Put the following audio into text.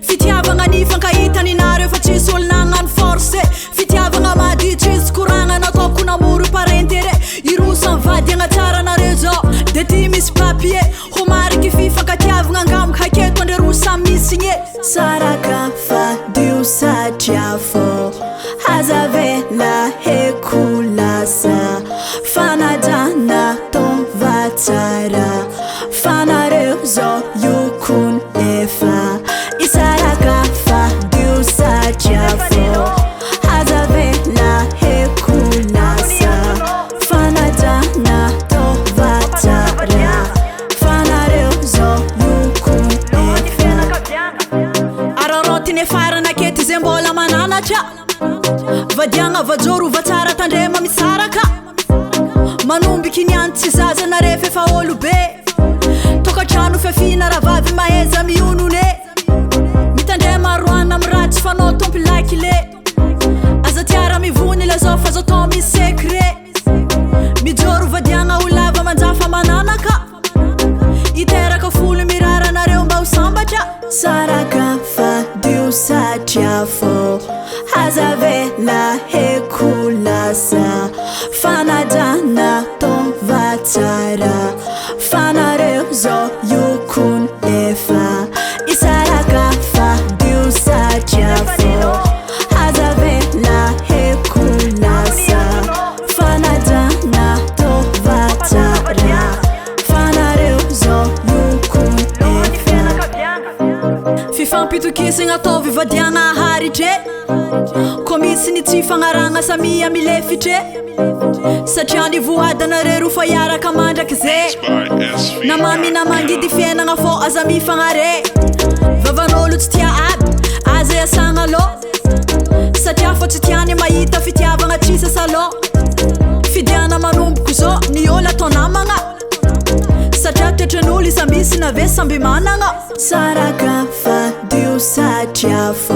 Fitiavagna nifankahita ninareo fa tsisy olo nagnano force. Fitiavagna madio tsisy koragna nataoko namory par interet. Iroso am vadiagna tsara nareo zao de ty misy papier ho mariky fifankatiavagna angamba haketo andre roa samy mi-signé. Saraka fadio satria fô aza avela heko lasa fanajana tôva tsara fa nareo zao io kony efa isaraka fadio satria fô aza avela heko lasa fanajana tôva tsara fa nareo zao io kony efa araraotiny farana akety zay mbola mananatra vadiagna vajoro vatsara tandrema misaraka manombiky niany tsy zaza nareo efa olo be tokantrano fiafina rahavavy mahaiza mionone mitandrema roana amy raha tsy fanao tompo lakile aza tiara mivony lazao fa zao atao misy secret mijoro vadiagna ho lava manjafa mananaka iteraka folo mirara nareo mba ho sambatra. Saraka fadio satria fô aza avela heko lasa fanajana tôva tsara fa nareo zao io kony efa isaraka fadio satria fô aza avela heko lasa fanajana tôva tsara fa nareo zao io kony efa fifampitokisagna ataovy vadiagna haritry ko misy ny tsy fagnaragna samia milefitry satria ny voadanareo ro fa hiaraka mandrakizay na mamy na mangidy fiainagna fô aza mifagnare vavan'olo tsy tia aby aza iasagna aloha satria fô tsy tiany mahita fitiavagna tsisy salon fidiana manomboko zao ny olo atao namagna satria toetran'olo isa misy na ve samby managna. Saraka fadio satria fô